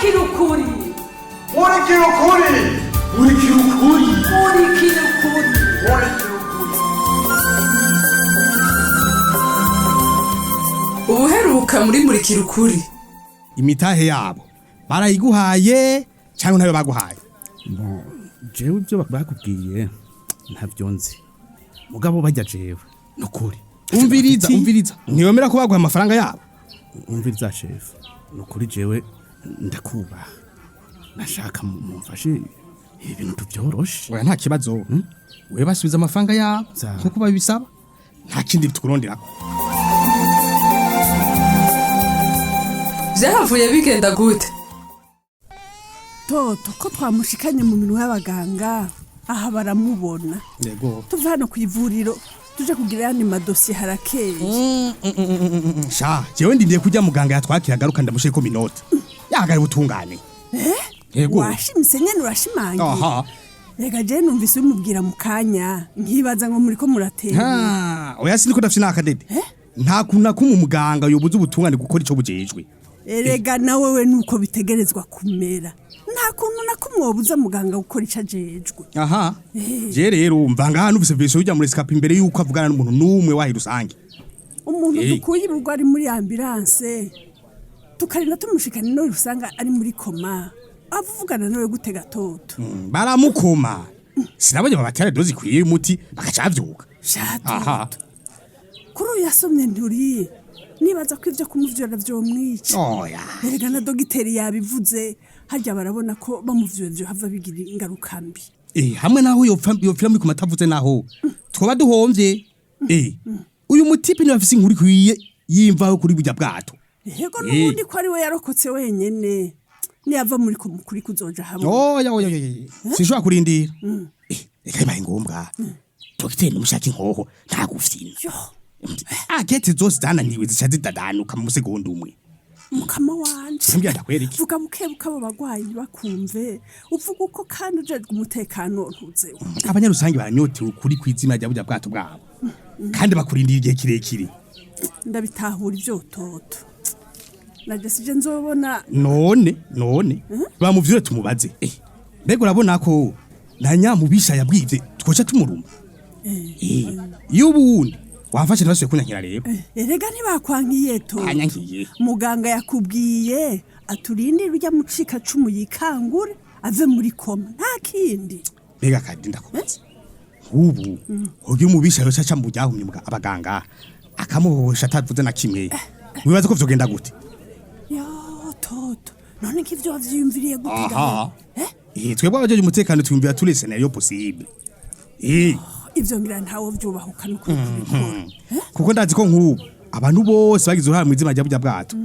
Murikira ukuri. Murikira ukuri. Murikira ukuri. Murikira ukuri. Murikira ukuri. Ubuheruka muri Murikira ukuri. Imitahe yabo barayiguhaye cyangwa ntayo baguhaye? Bon, jewe ibyo bakubwiye ntabyo nzi, mugabo bajya jewe nukuri. Umviriza, umviriza, ntiwemera ko baguha amafaranga yabo? Umviriza chef, nukuri jewe ndakubaha, nashaka mumfashe ibi bintu tubyoroshe. Oya, nta kibazo, we basubiza amafaranga yabo nkuko babisaba, nta kindi tukuronderako. Vyahavuye bigenda gute? Toto ko twamushikanye mu minwe y'abaganga aha baramubona. Yego. Tuva hano ku ivuriro tuje kugira ayandi madosiye, harakeye. Sha, jewe ndindiye kujya muganga yatwakira agaruka ndamusheko minota yahagaye ubutungane. Yego. Washimise nyene, urashimangiye. Aha. Rega jewe numvise ubimubwira mu kanya, nkibaza ngo muriko muratera. Ha, oya, siniko ndafite nakadede, nta kuntu na kumwe umuganga yobuza ubutungane gukora ico bujejwe. Erega nawe we nuko bitegerezwa kumera, nta kuntu na kumwe wobuza muganga gukora ico ajejwe. Aha, je rero mvanga hano ufise version y'ujya muri escape imbere yuko avugana n'umuntu n'umwe wahi rusange. Umuntu dukuye ibugwa ari muri ambulance, tukarinda tumushikana ino usanga ari muri coma, avugana nawe gute gatoto? Baramukoma, sinabonye babatera dozi ikwiye y'umuti bakaca bavyuka. Aha. Shato, kuri uyu yasomye nturiye, nibaza ko ivyo kumuvyura vyomwica. Oya. Erega na dogiteri yabivuze, harya barabona ko bamuvyuye vyohava bigira ingaruka mbi. Hamwe naho yopfa yopfira muri kumatavuze, naho twoba duhomvye. Uyu mutipe niwe afise inkuru ikwiye yimvaho kuri burya bwato. Yego, n'ubundi ko ari we yarokotse wenyene, niyava muri ko mukuri kuzoja hamwe. Oya, oya, oya, sinshobora kurindira. Reka bibaye ngombwa dogiteri numushaka inkoho ntagufyina. Yo. Agete zose zananiwe zica zidadanuka mu musegonda umwe. Mukama wanje. Simbwira ndakwereke. Vuga bukebuke, abo bagwayi ntibakumve, uvuga uko kandi ujejwe umutekano ntuzewe. Abanyarusange baranyotewe ukuri kw'izina rya burya bwato bwabo, kandi bakurindira igihe kirekire. Ndabitahura ivyo toto, naje sije nzobona. None bamuvyure tumubaze. Mbega urabona ko na nyamubisha yabwivye twoca tumuruma? Iyo ubundi wamfashe ntibasubiye kunyankira rero. Erega ntibakwankiye toto. Banyankiye. Muganga yakubwiye aturindire urya mucika cumu yikangure ave muri coma, nta kindi. Mbega kandi ndakubaza, nk'ubu hogira umubisha yose aca mu ryahumye abaganga akamuhohosha atavuze na kimwe, wibaza ko vyogenda gute? Yo toto, none nk'ivyo wavyiyumviriye gute? Aha. Eh? Twebwe abajeje umutekano twiyumvira turi scénario possible. Ivyo ngira ntawo vyubahuka no kubikora. Kuko ndazi ko nk'ubu abantu bose bagize uruhara mu izima rya burya bwato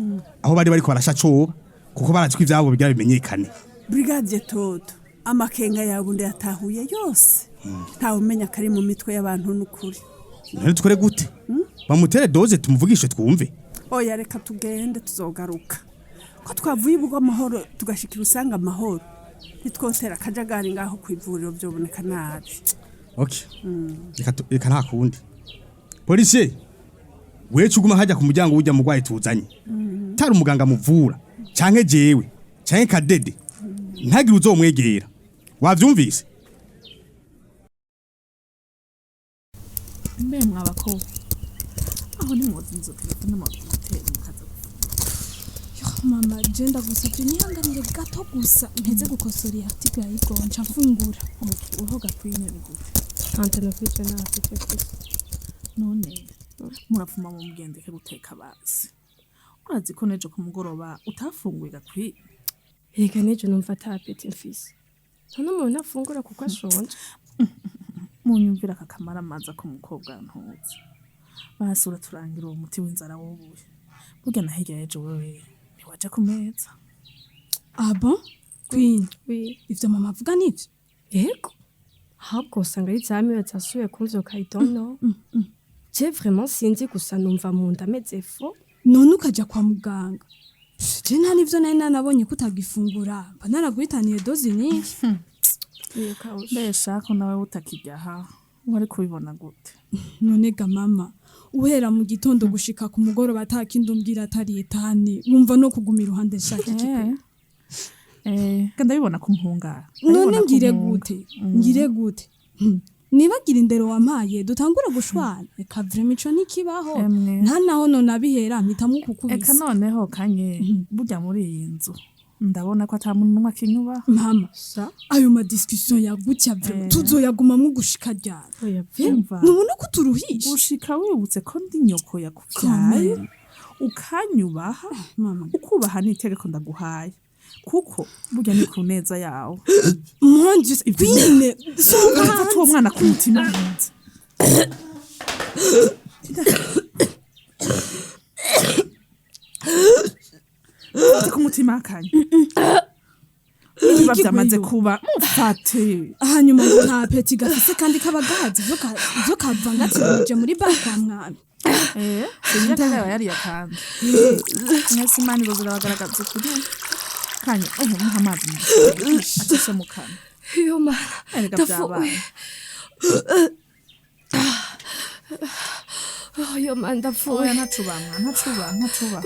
aho bari bariko barasha coba, kuko barazi ko ivyabo bigira bimenyekane. Brigadier toto, amakenga yawe ndayatahuye yose, ntawe umenya kari mu mitwe y'abantu n'ukuri. None dukore gute? Bamutere dose tumuvugishe twumve? Oya, reka tugende, tuzogaruka. Ko twavuye ubwo amahoro tugashikira usanga amahoro, ntitwotera akajagari ngaho ku ivuriro, vyoboneka nabi. Okay, reka nta kundi. Policier, wewe uguma hajya ku muryango w'ujya mugwayi tuzanye, tari umuganga muvura canke jewe canke kadede, ntagire uzomwegera, wavyumvise? Mbe mwabakobwa, aho nimwoza inzu telefone mutera mukaza? Yo mama, je ndagusavye nihanganire gato gusa mpeze gukosora iyi article ya Igor, nca mfungura. Uhoga kwine ni gute? Tante, nufite ntafite gusa. None murapfuma mu mugendeke guteka bazi, urazi ko nejo ku mugoroba utafunguye gakwiye. Erega n'ejo numva ata appétit mfise. None umuntu afungura kuko ashonje? Munyumvira aka kamara amazi ko mukobwa ntuzi, basi uraturangira uwo muti w'inzara wubuye, burya na hirya y'ejo wewe ntiwaja ku meza. Ah bon, Queen? Oui. Ivyo mama avuga nivyo? Yego. Ahubwo usanga ari za mibe zasubiye kumvyuka, I don't know. Je vraiment sinzi, gusa numva mu nda ameze fo. None ukaja kwa muganga? Pff, je nta nivyo nari nanabonye ko utagifungura, mba naraguhitaniye dozi nyinshi. Mbesha ko nawe utakijya aha, wari kubibona gute? None ga mama, uhera mu gitondo gushika ku mugoroba atakindi umbwira atari itani, wumva no kuguma iruhande nshaka iki? Eh, Ndabibona ko umuhunga. None ngire gute? Ngire gute? Nibagira indero wampaye dutangure gushwana? Reka vraiment, ico ntikibaho. Emwe. Nta naho nonabihera mpitamwo Eka. kukubisa. Noneho kanye, burya muri iyi nzu ndabona ko ata muntu n'umwe akinyubaha. Mama, ayo ma discussion yagutya vraiment tuzoyagumamwo gushika ryari? Oya. Umva. Ntubona ko turuhisha? Gushika wibutse ko ndi nyoko yakuvyaye, ukanyubaha, Mama. ukubaha n'itegeko ndaguhaye, kuko burya ni ku neza yawe. Mon Dieu, Queen, sohoka. Fata uwo mwana ku mutima nkunze. Mufate ku mutima kanye, niba byamaze kuba mufate. Hanyuma ngo nta appétit gafise kandi kaba gahaze, ivyo kavangatiranyije muri bar kwa mwami. Sinjya kagaba yariye akandi mwese. Imana izo zirabagaragaza ukuri kanye. Ehe, muha amazi acishe mu kanwa. Yo mana. Erega Ndapfuye. byabaye. Oh, yo mana, ndapfuye. Oya, ntacubamwa, ntacuba, ntacuba.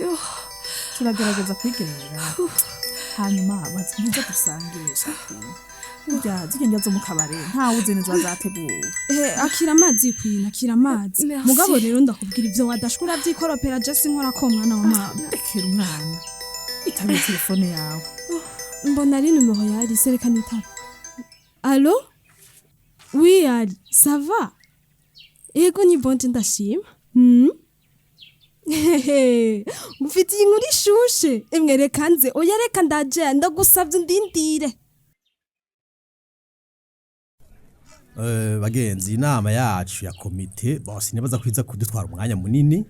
Turagerageza kwigerera, hanyuma baze dusangire. Burya zirya ndya zo mu kabare ntawe uzi neza zateguwe. Akira amazi Queen, akira amazi. Merci. Mugabo rero ndakubwira, ivyo wadashkura vyikoropera je sinkora ko mwana wa mama. Rekera umwana, itabiye telefone yawe. Mbona ari numero ya Alice, reka nitaba. Allo, oui Ali, ça va? Ego, ni bon, ndashima. Hehe, mufitiye inkuru ishushe emwe. Reka nze, oya reka ndaje, ndagusavye undindire. Bagenzi, inama yacu ya komite, bon, sinibaza kwiza kudutwara umwanya munini.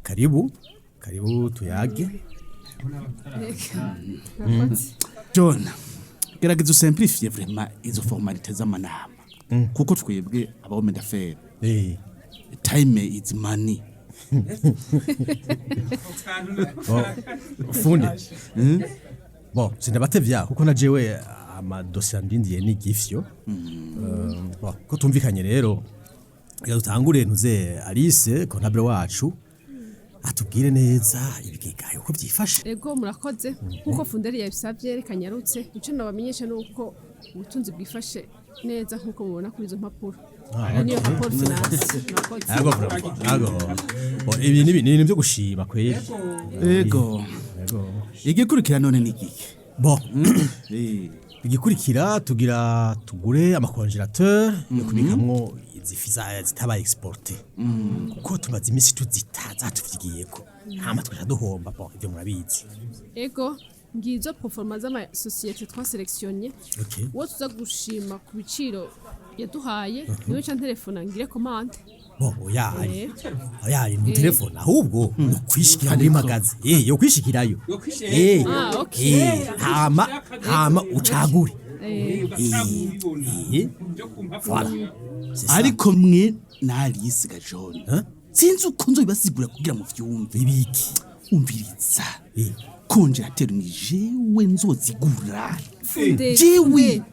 Karibu, karibu tuyage. John, gerageza usimplifie vraiment izo formalités z'amanama, kuko twebwe aba hommes d'affaires, time is money. Bon, fundi, bon, sindabatevya kuko na jewe amadosiye andindiye n'igifyo. Bon, ko tumvikanye rero, reka dutangure. Ntuze Alice, comptable wacu, atubwire neza ibigega uko byifashe. Ego, murakoze. Nk'uko Funderi yabisabye, reka nyarutse. Icyo nabamenyesha ni uko ubutunzi bwifashe neza nk'uko mubona kuri izo mpapuro. Iyo niyo rapport finance. Murakoze. Ego, vraiment, ego. Bon, ibi ni ibintu byo gushima kweli. Ego. Ego. Igikurikira none ni igiki? Bon, igikurikira tugira tugure ama congélateur yo kubikamwo izi fi zitabaye exporté, kuko tumaze iminsi tuzita zatuvigiyeko, hama tukaja duhomba. Bon, ivyo murabizi. Ego, ngizo proforma z'amasosiyete twasélectionné. Uwo tuza gushima ku biciro yaduhaye niwe nca ntelefona ngire commande. Bon, oya ari oya ari mu telefone, ahubwo no kwishikira muri magasin, yo kwishikirayo. Ah, okay. Hama ucagure. Voilà. C'est ça. Ariko mwe na Alice ga John, sinzi uko nzobibasigura kugira mu vyumve. Ibiki? Umviriza, congélateur ni jewe nzozigura. Funderi, Jewe. Funderi.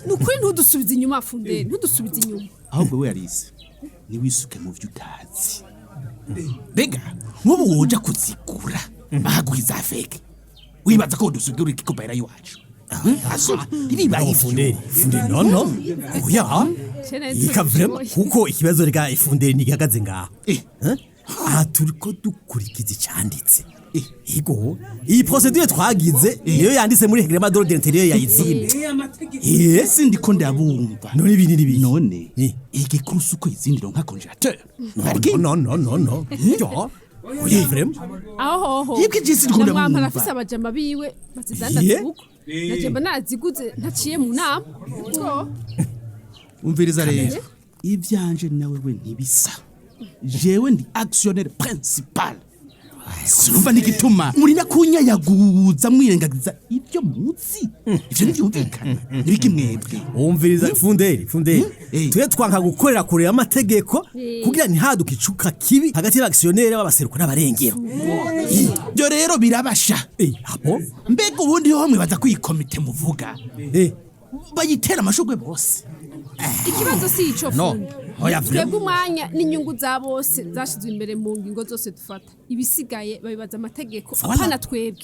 Ni ukuri ntudusubize inyuma, Funderi, ntudusubize inyuma. Ahubwo we Alice, niwisuke mu vyo utazi. Mbega nk'ubu woja kuzigura bahaguha iza fake, wibaza ko dusugura ikikobayera iwacu? Asoma ntibibaye. No, Funderi, Funderi, no, no, oya. Ika vraiment, kuko ikibazo rega ifunderi ntigihagaze ngaha. Eh? Aha turiko dukurikiza icanditse. Ego, iyi procédure twagize niyo yanditse muri règlement d'ordre intérieur ya usine. Ese ndiko ndabumva? None ibi ni ibiki? None igikuru si uko izindi ronka congélateur? No, no, no, no, yo, oya, vraiment. Aho hoho Yebwe, Jesse, ndiko namwampa ndamwumva. arafise abajama biwe bazidandaza. Uko naje mba naziguze ntaciye mu nama. Ko Umviriza rero, ivyanje nawe we ntibisa. Jewe ndi actionnaire principal, sinumva n'igituma murinda kunyayaguza mwirengagiza ibyo muzi. Ivyo ntivyumvikana, nibiki mwebwe? Umviriza Funderi, Funderi, twe twanka gukorera kure y'amategeko kugira ntihaduke icuka kibi hagati y'aba actionnaire b'abaseruko n'abarengero. Ibyo rero birabasha. Abo mbega ubundi ho mwibaza ko iyi komite muvuga bayitera amashugwe bose? Ikibazo si ico. No. Fundi. Oya, vraiment. Twebwe umwanya n'inyungu za bose zashizwe imbere mu ngingo zose dufata, ibisigaye babibaza amategeko, apana twebwe.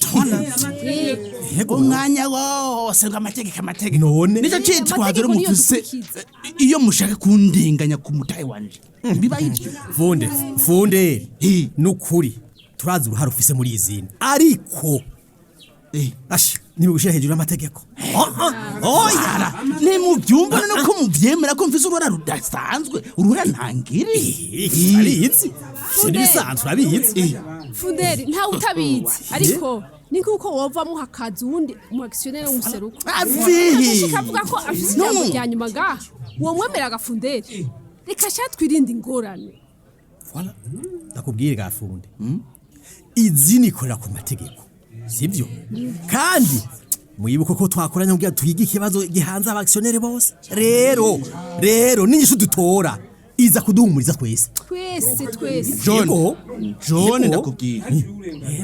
Umwanya wose ngo amategeko, amategeko. None nicyo cyitwazo Amategeko rero niyo mufise dukurikiza. iyo mushaka kundenganya ku mutahe wanje, biba ibyo. Funde, funde, nukuri turazi uruhare ufise muri izindi, ariko asha ntibigushira hejuru y'amategeko. Oya, nimubyumva none ko muvyemera ko mfise uruhara rudasanzwe, uruhara ntangiri. Urabizi, n'ibisanzwe urabizi. Funderi, ntawe utabizi, ariko ni nk'uko wova muha akazi uwundi mu actionnaire w'umuseruko Avihe. akavuga ko afise ijambo rya nyuma ngaha, womwemera agafunderi? Reka sha, twirinde ingorane. Voilà. Ndakubwire ga funde, izi nikorera ku mategeko, sibyo? Kandi mwibuke ko twakoranye kugira twige ikibazo gihanze aba actionnaires bose. Rero n'inyishu dutora iza kuduhumuriza twese. Twese, twese. John. Yego. John. Yego. Ndakubwira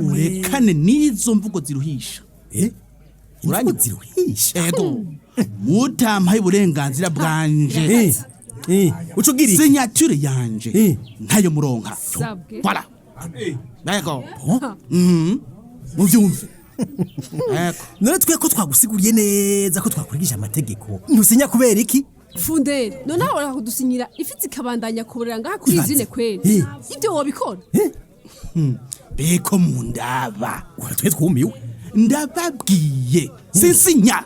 urekane n'izo mvugo ziruhisha. Imvugo ziruhisha? Ego, mutampaye uburenganzira bwanje, uca ugira iki? Signature yanje ntayo muronka. Sabwe. Voilà, yego. Muvyumve. Ego. None twe ko twagusiguriye neza ko twakurikije amategeko, ntusinya kubera iki? Funderi, noneho urashaka kudusinyira ifi zikabandanya kuborera ngaha kuri izine kweri? Ibyo wobikora? Beko mundaba. Ura twe twumiwe. Ndababwiye sinsinya.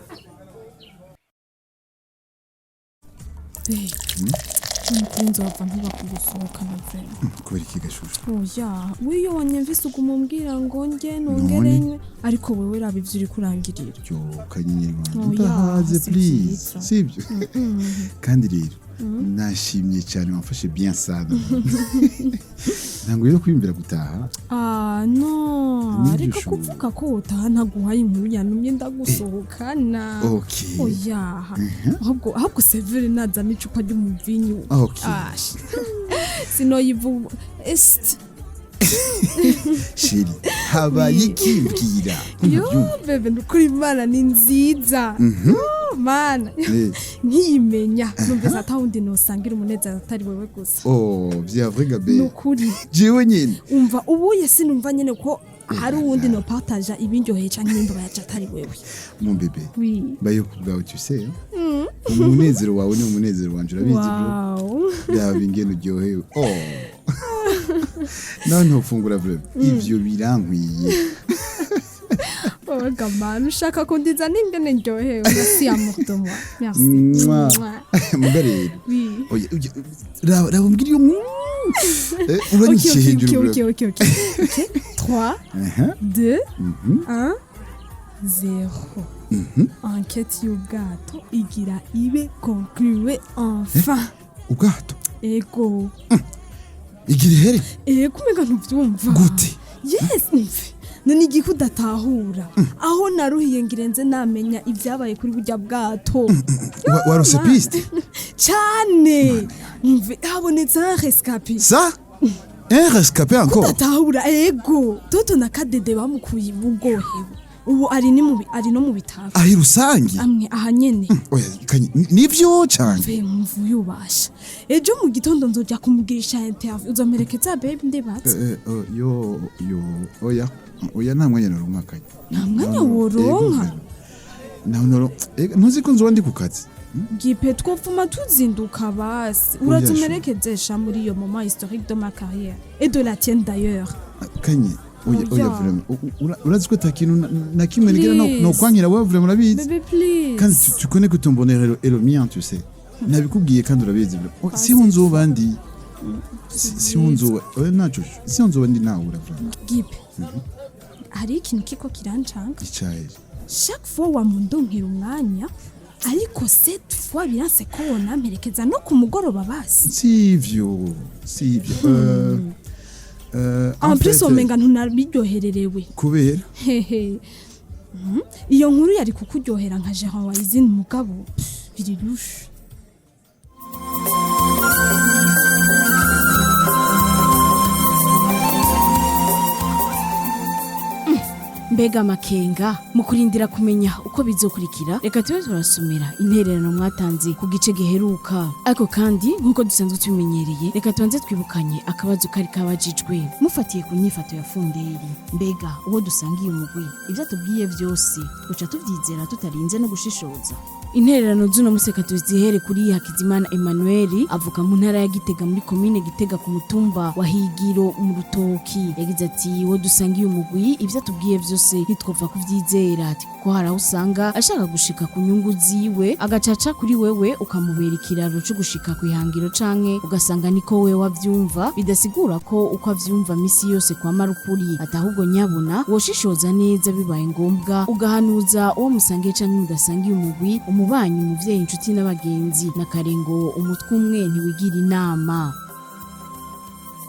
Nukuri nzova ntuba kugusohokana vraiment. Kubera iki gashusho? Oya, wiyo wanyumvise uguma umbwira ngo nge nongere None? nywe, ariko wewe raba ivyo uriko urangirira. Yo kanyenyeri wanjye, Oya, ndahaze. si Please. vyiza. Sibyo? Mm-mm. Kandi rero nashimye cyane, wamfashe bien sana. Ntabwo rero kwiyumvira gutaha. Ah no, Nibyo ariko shu. kuvuga ko utaha ntaguhaye inkuru yantumye ndagusohokana. Okay. Oya, ahubwo Severe nazana icupa ry'umuvinyu. Okay. Ah, sinoyivuga esti. Chérie, habaye iki? Mbwira. Yo bébé, nukuri Imana ni nziza. Oh, Mana. Nkiyimenya numvise atawundi nosangira umunezero atari wewe gusa. Oh, bien vrai Gabe. Nukuri. Jewe nyine. Umva, ubuye sinumva nyene ko hari uwundi no partager ibindyoheye canke ibimbabaje atari wewe. Mon bébé. Oui. Bayo ku bwawe, tu sais, hein? Umunezero wawe ni umunezero wanje, urabizi bro. Wow. Yaba ingene uryohewe. Oh. Nawe ntufungura vraiment. Ivyo birankwiye. Wowe gamana ushaka kundiza n'ingene ndyohewe. Merci amour de moi. Merci. Mwah. Mwah. Muga rero. Oui. Oya, oya, raba raba umbwire iyo uranyiciye Ok, hejuru. ok, ok, ok, ok. 3, 2, 1, 0. Enquête y'ubwato igira ibe conclue enfin. Ubwato? Ego. Igira ihere? Ego, umenga ntuvyumva. Gute? Yes, mve. None igihe udatahura aho naruhiye ngirenze namenya ibyabaye kuri burya bwato. Warose piste? Cane. Mve, habonetse un rescapé. Ça? Un rescapé encore? Udatahura? Ego, Toto na Kadede bamukuye ubugohewe, ubu ari ni mu ari no mu bitaro. Ahi rusangi? Amwe aha nyene. Oya Kanyi, nivyo canke? Mve, mvuye ubasha, ejo mu gitondo nzoja kumugirisha interview, uzomperekeza babe? Ndibatse. Eh, oh, yo yo, oya oya, nta mwanya noronka Kanyi. Nta mwanya woronka? Naho noro ntuzi ko nzoba ndi ku kazi. Gipe, twopfuma tuzinduka basi. Oya, Uraza shu. umperekezesha muri iyo moment historique de ma carrière et de la tienne d'ailleurs. Kanyi, oya oya. Oya. Vraiment, urazi ko ata kintu na kimwe nigera no Please. no kwankira wewe, vraiment urabizi. Bébé, please. Kandi tu connais que ton bonheur est le mien, tu sais, nabikubwiye kandi urabizi vraiment. Oh, siho nzoba ndi, siho nzoba, oya naco, siho nzoba ndi nahura vraiment. Gipe, hari ikintu kiko kirancanga. Icaye? Chaque fois wamundonkera umwanya, ariko cette fois biranse ko wonamperekeza no ku mugoroba basi. Sivyo, sivyo. En plus fait, womenga ntunabiryohererewe. Kubera? Hehe. Iyo nkuru yari kukuryohera nka gérant wa izindi, mugabo pff, biri louche. Mbega amakenga! Mu kurindira kumenya uko bizokurikira, reka tube turasomera intererano mwatanze ku gice giheruka. Ariko kandi, nk'uko dusanzwe tubimenyereye, reka tubanze twibukanye akabazo kari kabajijwe: mufatiye ku nyifato ya Funderi, mbega uwo dusangiye umugwi, ibyo atubwiye byose duca tubyizera tutarinze no gushishoza? Intererano z'uno museka tuzihere kuri Hakizimana Emmanuel, avuka mu ntara ya Gitega, muri komine Gitega, ku mutumba wa Higiro mu Rutoki. Yagize ati: "Wo dusangiye umugwi, ibyo atubwiye byose ntitwopfa kuvyizera." Ati kuko hari aho usanga ashaka gushika ku nyungu ziwe, agacaca kuri wewe, ukamubera ikiraro co gushika ku ihangiro, canke ugasanga niko we wavyumva, bidasigura ko uko avyumva misi yose kwamara ukuri. Ati ahubwo nyabuna woshishoza neza, bibaye ngombwa ugahanuza uwo musangiye canke mudasangiye umugwi, umubanyi, umuvyeyi, inshuti n'abagenzi. Na kare ngo umutwe umwe ntiwigira inama.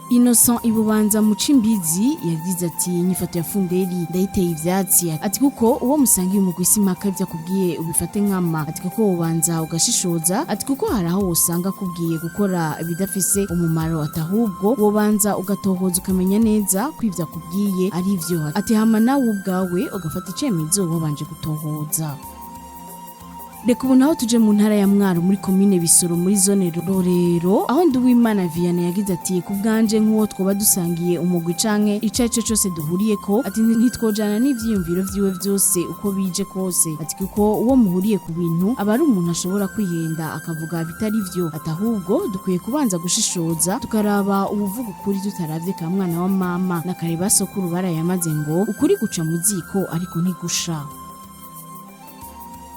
Innocent Ibubanza Mucimbizi yagize ati: "Inyifato ya Funderi ndayiteye ivyatsi." Ati kuko uwo musangiye umugwi simaka ivyo akubwiye ubifate nkama. Ati kuko ubanza ugashishoza. Ati kuko hari aho wosanga akubwiye gukora ibidafise umumaro. Ati ahubwo wobanza ugatohoza, ukamenya neza ko ivyo akubwiye ari ivyo. Ati hama nawe ubwawe ugafata icemezo wabanje gutohoza. Reka ubu naho tuje mu ntara ya Mwaro, muri komine Bisoro, muri zone Rorero, aho Nduwimana Vianney yagize ati: "Ku bwanje, nk'uwo twoba dusangiye umugwi canke ico ari cyo cose duhuriye ko," ati "ntitwojana n'ivyiyumviro vyiwe vyose uko bije kose." Ati kuko uwo muhuriye ku bintu aba ari umuntu ashobora kwihenda akavuga bitari vyo. Ati ahubwo dukwiye kubanza gushishoza, tukaraba uwuvuga ukuri tutaravye ka mwana wa mama. Na kare basokuru barayamaze ngo ukuri guca mu ziko ariko ntigusha.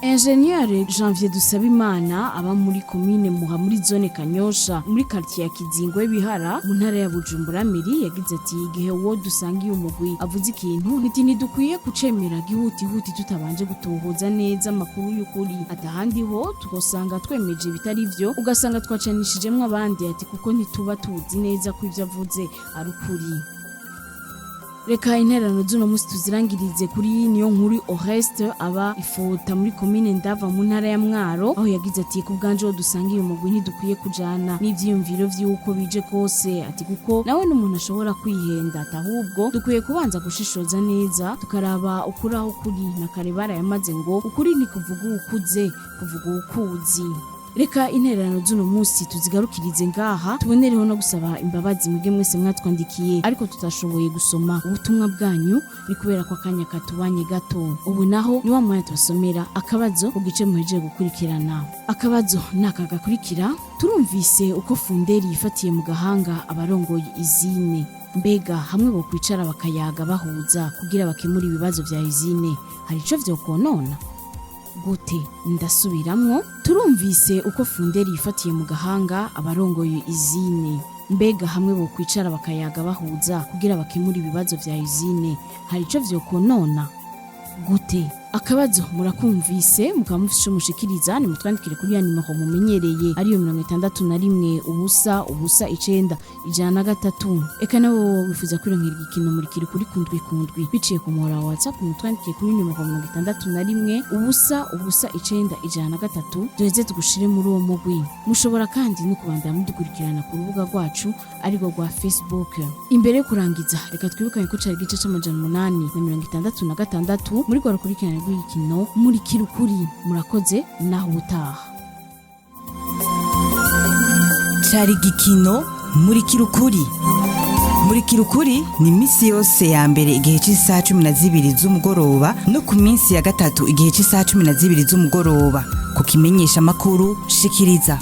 Ingénieur Janvier Dusabimana aba muri komine Muha, muri zone Kanyosha, muri quartier ya Kizingo Bihara, mu ntara ya Bujumbura mairie, yagize ati: "Igihe uwo dusangiye umugwi avuze ikintu, niti ntidukwiye kucemera gihutihuti tutabanje gutohoza neza amakuru y'ukuri." Atahandi ho tukosanga twemeje bitari vyo, ugasanga twacanishijemwo abandi. Ati kuko ntituba tuzi neza ko ivyo avuze ari ukuri. Reka intererano z'uno munsi tuzirangirize kuri Niyo Nkuru Oreste, aba Ifota muri komine Ndava, mu ntara ya Mwaro, aho yagize ati: "Ku bwanje, wo dusangiye umugwi ntidukwiye kujana n'ivyiyumviro vy'uko bije kose." Ati kuko nawe n'umuntu ashobora kwihenda. Ati ahubwo dukwiye kubanza gushishoza neza, tukaraba ukuri aho kuri. Na kare barayamaze ngo ukuri ni kuvuga uwukuze, kuvuga uwukuzi. Reka intererano z'uno munsi tuzigarukirize ngaha, tubonereho no gusaba imbabazi mwebwe mwese mwatwandikiye ariko tutashoboye gusoma ubutumwa bwanyu. Ni kubera ko akanya katubanye gato. Ubu naho ni wa mwanya tubasomera akabazo ku gice muhejeje gukurikirana. Akabazo ni aka gakurikira: turumvise uko Funderi yifatiye mu gahanga abarongoye usine. Mbega hamwe bo kwicara bakayaga bahuza kugira bakemure ibibazo vya usine, hari ico vyokonona gute? Ndasubiramwo: turumvise uko Funderi yifatiye mu gahanga abarongoye usine. Mbega hamwe bo kwicara bakayaga bahuza kugira bakemure ibibazo vya usine, hari ico vyokonona gute? Akabazo murakumvise, mukaba mufise ico mushikiriza, nimutwandikire kuri ya nimero mumenyereye, ariyo 61 0 0 9 103. Eka nabo wifuza kwironkera igikino Murikira Ukuri kundwi kundwi biciye ku muhora wa WhatsApp, mutwandikiye kuri nimero 61 0 0 9 103, duheze tugushire muri uwo mugwi. Mushobora kandi no kubandanya mudukurikirana ku rubuga rwacu, arirwo rwa Facebook. Imbere yo kurangiza, reka twibukanye ko cari igice c'866 muri rwa rukurikirane rw'igikino Murikira Ukuri. Murakoze, naho ubutaha. Cari igikino Murikira Ukuri. Murikira Ukuri ni iminsi yose ya mbere igihe cy'isaha 12 z'umugoroba, no ku minsi ya gatatu igihe cy'isaha 12 z'umugoroba, ku kimenyesha amakuru Shikiriza.